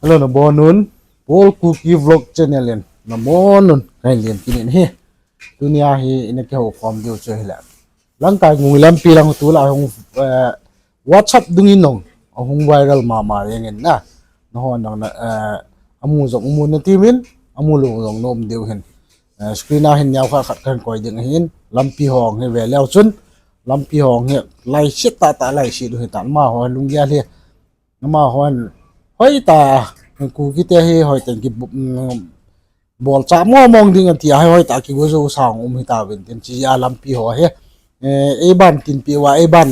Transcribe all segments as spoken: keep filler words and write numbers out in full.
Hello, nabonun. Paul Kuki Vlog Channel in nabonun kahin lemkit in ahi. Tunia hi ina kihoukhom diu chu hile, Langkai Ngui lampi lang tulai hung, eh, WhatsApp dungin nong ahung viral mama jengin na. Nahon nang na, eh, amu jong umu natiuvin, amu lou jong naum diu hin. Eh, screen a hin neokha khat kahin koi ding ahin, lampi hong hi veleu chun, lampi hong hi laiset tahtah laiset u hitan, amaho lunggel hi, amahon hoitah, Kukite hi hoitah ki, mm, bolcha mongmong ding ati a, hoitah kigo jou sang um hitauvin tin, chea lampi ho hi, eh, eiban tinpeh uva, eiban,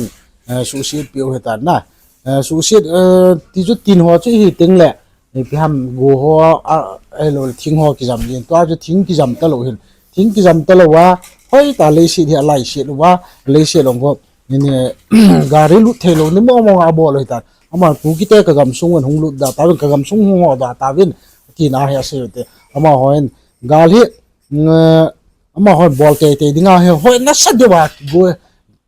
eh, suhset peh u hitan na. Eh, suhset, eh, ti chu tin ho chu ihi tengle, eh, ipi ham, go ho, a, ahilou thing ho kijam din, tua chu thing kijam talou hin, thing kijam talouva, hoitah leiset hi alaiset uva, leiset long ho, gari lut theilou ni mongmong a abol u hitan. Ama Kukite kagamsung un hung lut da tauvin, kagamsung hung ho da tauvin, tina hi asei u te. Amahon gal hi, mm, amahon bol teitei dinga hi hoi nasa diuva kigo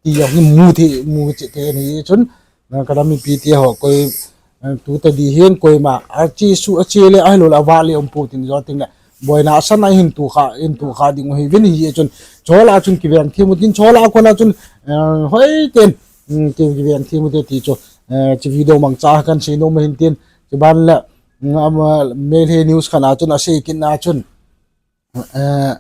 ti jong hi mu thei, mu cheh thei ahi chun, eh, kadam mipi teho koi, eh, tutadi hin koima achesuh, ache le ahilou le avah le umpoi tin, jou tengle boina asan a hin tukha, hin tukha ding u hiuvin, hichun chola chun kiveng thim u tin, chola kona chun, eh, hoiten, mm, ki, kiveng thim u te ti chu, eh, chu video mangcha kahin sei nom ahin tin, chuban le, mm, ama Meitei News khat a chun asei kit na chun, eh,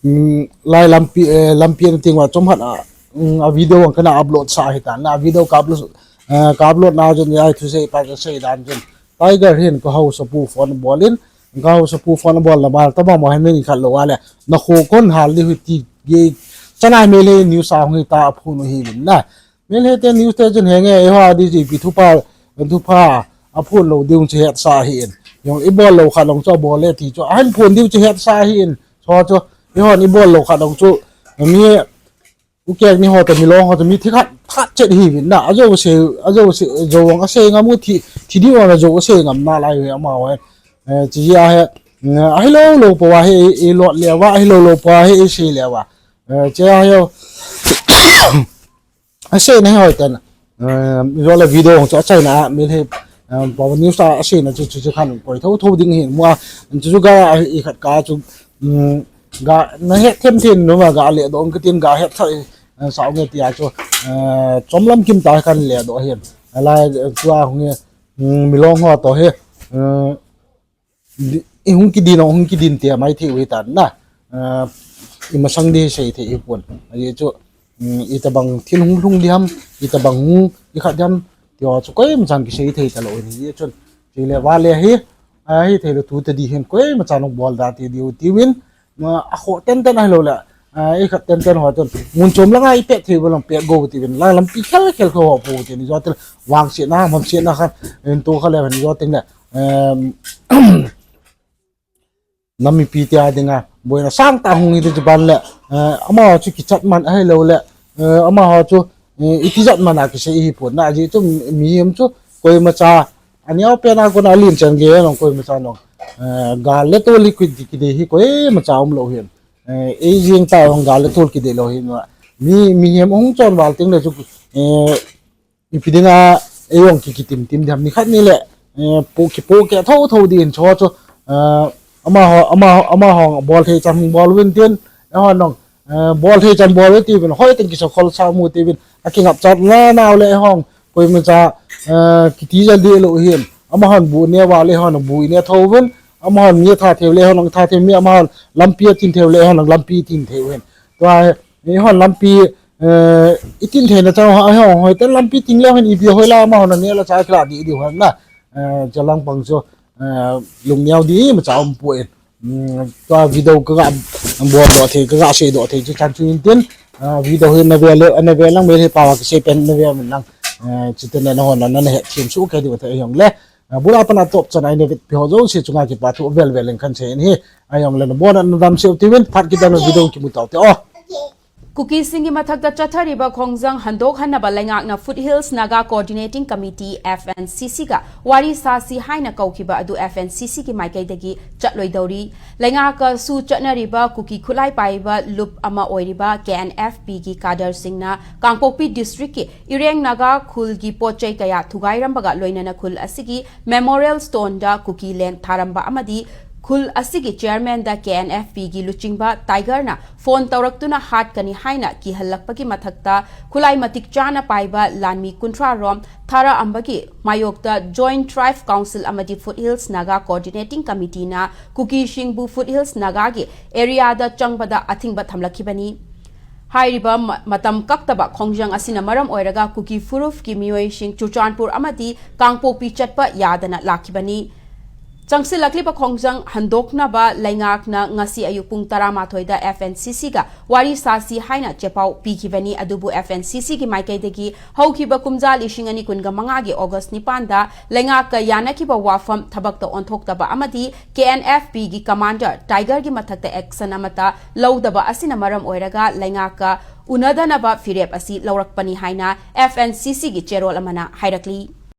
mm, lai lampi, eh, lampi ana ting uva chomkhat a, mm, a video ang kana upload sa hitan na, a video ka upload, eh, ka upload na chun, ai thusei pa chun asei dan chun, Tiger hin ka haosapu phone abol in, ka haosapu phone abol na bal tabang mo hin min khat lou a le, nakho kon hal diu hi ti gei, chana Meitei News a hung hita aphon u hiuvin na. Meitei te news te chun henge, eiho a D G P thupha, thupha aphon lou diu chu hetsa ahin. Jong ibol lou khat long chu abol le ti chu ahin phon diu chu hetsa ahin. Chu chu, eihon ibol lou khat long chu, mi ukek ni ho toh, milong ho toh, mi thi khat, khat chet hiuvin na. Ajouse, ajouse, jou vang asei ngam u thi, thi diu vang ajou asei ngam nalai u hi amaho hi. Eh, chea hi, eh, ahilou lou pou a hi, i, ilot le uva, ahilou lou pou a hi, isei le uva. Eh, chea hi, asei na hi hoiten. Eh, jou le video chu achaina a, Meitei, eh, Power News a asei na chu, chu, chu khan koi thotho ding hin mua, chu, chu ga, i khat ka chu, mm, ga, nahet them them nom a ga le dong katin ga het tha, eh, sao nge tia chu, eh, chomlam kim tah khan le do hin. Alai, eh, tua hung hi, mm, milong ho toh hi, eh, di-, i hung kidin, hung kidin te mai thei u hitan na. Eh, imasang di sei thei hipon. Ajeh chu, mm, itobang thil hung lhung diham, itobang hung ikhat diham, tiho chu koima chan kisei thei talou ahin, ajeh chun, chule vale hi, a, hithei lou tutadi hin koima chan hung bol da ti diu tiuvin, ma, akhoh tenten ahilou le, a, ikhat tenten ho chun, mun chom langa ipet thei u lang pet go tiuvin, lai lampi khel khel kho ho pou tin, jou tengle, vangsetna, hamsetna khan, in tu kha le hin jou tengle, em, nam mipi te a dinga boina sangtah hung hite chuban le, eh, amaho chu kichat man ahilou le, eh, amaho chu, eh, iti jat man a kisei hipon na, ajeh chu mihem chu koimacha, aneo pen a kona alen chan gei nong koimacha nong, eh, gal le tol hi kidei hi koimacha umlou hin. Eh, ei jeng tah jong gal le tol kidei lou hin. Mi, mihem hung chonval tengle chu, eh, ipi dinga, ei jong ki, kitim tim diham, nikhat ni le, eh, po, kipohkeh thotho ding chu chu, eh, amaho, amaho, amaho bol thei chan hung bol uvin tin, eihon jong, eh, bol thei chan bol uve tiuvin, hoiten kiso khol sa mu tiuvin, akingapchat la nau le eihon, koimacha, eh, kiti jal deh lou hin, amahon bu ne uva le eihon bu ine thou uvin, amahon mi atha thei u le eihon atha thei u, mi amahon lampi atin thei u le eihon lampi tin thei uvin. Tua, eihon lampi, eh, itin theina chang ho, ho, hoiten lampi tin le hin ipi hoila amahon aneh la cha kila di di hon na. Eh, chalang pang chu, eh, lungneo di imacha umpoi. Hmm, tua video kaga bol doh thei, kaga sei doh thei chu chan chu in tin, ah, video hi nave le, nave lang Meitei pao a kisei pen nave min lang, eh, chuteng le nahon nana het them soh kei diu ahi jongle, ah, bul a pat a top chan a ina vetpi ho jouse chunga kipa thu vel vel in kahin sei in ahi, ahi jongle nabon a nadam sel tiuvin, phat kit a na video kimu tau te o. ꯀꯨꯀꯤꯁꯤꯡꯒꯤ ꯃꯊꯛꯇ ꯆꯠꯊꯔꯤꯕ ꯈꯣꯡꯖꯪ ꯍꯟꯗꯣꯛꯍꯟꯅꯕ ꯂꯩꯉꯥꯛꯅ Foothills Naga Coordinating Committee, F N C C, ꯒ ꯋꯥꯔꯤ ꯁꯥꯁꯤ ꯍꯥꯏꯅ ꯀꯧꯈꯤꯕ ꯑꯗꯨ F N C C ꯒꯤ ꯃꯥꯏꯀꯩꯗꯒꯤ ꯆꯠꯂꯣꯏꯗꯧꯔꯤ꯫ ꯂꯩꯉꯥꯛꯀꯁꯨ ꯆꯠꯅꯔꯤꯕ ꯀꯨꯀꯤ ꯈꯨꯠꯂꯥꯏ ꯄꯥꯏꯕ ꯂꯨꯞ ꯑꯃ ꯑꯣꯏꯔꯤꯕ K N F P ꯒꯤ cadre ꯁꯤꯡꯅ ꯀꯥꯡꯄꯣꯛꯄꯤ district ꯀꯤ ꯏꯔꯦꯡ ꯅꯥꯒꯥ ꯈꯨꯜꯒꯤ ꯄꯣꯠ ꯆꯩ ꯀꯌꯥ ꯊꯨꯒꯥꯏꯔꯝꯕꯒ ꯂꯣꯏꯅꯅ ꯈꯨꯜ ꯑꯁꯤꯒꯤ Memorial Stone ꯗ ꯀꯨꯀꯤ ꯂꯦꯟ ꯊꯥꯔꯝꯕ ꯑꯃꯗꯤ ꯈꯨꯜ ꯑꯁꯤꯒꯤ chairman ꯗ K N F P ꯒꯤ ꯂꯨꯆꯤꯡꯕ Tiger ꯅ phone ꯇꯧꯔꯛꯇꯨꯅ ꯍꯥꯠꯀꯅꯤ ꯍꯥꯏꯅ ꯀꯤꯍꯜꯂꯛꯄꯒꯤ ꯃꯊꯛꯇ, ꯈꯨꯠꯂꯥꯏ ꯃꯇꯤꯛ ꯆꯥꯅ ꯄꯥꯏꯕ ꯂꯥꯟꯃꯤ ꯀꯨꯟꯊ꯭ꯔꯥ ꯔꯣꯝ ꯊꯥꯔꯛꯑꯝꯕꯒꯤ ꯃꯥꯌꯣꯛꯇ Joint Tribe Council ꯑꯃꯗꯤ Foothills Naga Coordinating Committee ꯅ ꯀꯨꯀꯤꯁꯤꯡꯕꯨ Foothills Naga ꯒꯤ area ꯗ ꯆꯪꯕꯗ ꯑꯊꯤꯡꯕ ꯊꯝꯂꯛꯈꯤꯕꯅꯤ꯫ ꯍꯥꯏꯔꯤꯕ ꯃ-, ꯃꯇꯝ ꯀꯛꯇꯕ ꯈꯣꯡꯖꯪ ꯑꯁꯤꯅ ꯃꯔꯝ ꯑꯣꯏꯔꯒ ꯀꯨꯀꯤ ꯐꯨꯔꯨꯞꯀꯤ ꯃꯤꯑꯣꯏꯁꯤꯡ ꯆꯨꯔꯆꯥꯟꯄꯨꯔ ꯑꯃꯗꯤ ꯀꯥꯡꯄꯣꯛꯄꯤ ꯆꯠꯄ ꯌꯥꯗꯅ ꯂꯥꯛꯈꯤꯕꯅꯤ꯫ ꯆꯪꯁꯤꯜꯂꯛꯂꯤꯕ ꯈꯣꯡꯖꯪ ꯍꯟꯗꯣꯛꯅꯕ ꯂꯩꯉꯥꯛꯅ ꯉꯁꯤ ꯑꯌꯨꯛ ꯄꯨꯡ ꯇꯔꯥꯃꯥꯊꯣꯏꯗ F N C C ꯒ ꯋꯥꯔꯤ ꯁꯥꯁꯤ ꯍꯥꯏꯅ ꯆꯦꯄꯥꯎ ꯄꯤꯈꯤꯕꯅꯤ꯫ ꯑꯗꯨꯕꯨ F N C C ꯒꯤ ꯃꯥꯏꯀꯩꯗꯒꯤ ꯍꯧꯈꯤꯕ ꯀꯨꯝꯖꯥ ꯂꯤꯁꯤꯡ ꯑꯅꯤ ꯀꯨꯟꯒ ꯃꯉꯥꯒꯤ August ꯅꯤꯄꯥꯟꯗ ꯂꯩꯉꯥꯛꯀ ꯌꯥꯅꯈꯤꯕ ꯋꯥꯐꯝ ꯊꯕꯛꯇ ꯑꯣꯟꯊꯣꯛꯇꯕ ꯑꯃꯗꯤ K N F P ꯒꯤ commander Tiger ꯒꯤ ꯃꯊꯛꯇ action ꯑꯃꯠꯇ ꯂꯧꯗꯕ ꯑꯁꯤꯅ ꯃꯔꯝ ꯑꯣꯏꯔꯒ ꯂꯩꯉꯥꯛꯀ ꯎꯅꯗꯅꯕ ꯐꯤꯔꯦꯞ ꯑꯁꯤ ꯂꯧꯔꯛꯄꯅꯤ ꯍꯥꯏꯅ F N C C ꯒꯤ ꯆꯦꯔꯣꯜ ꯑꯃꯅ ꯍꯥꯏꯔꯛꯂꯤ꯫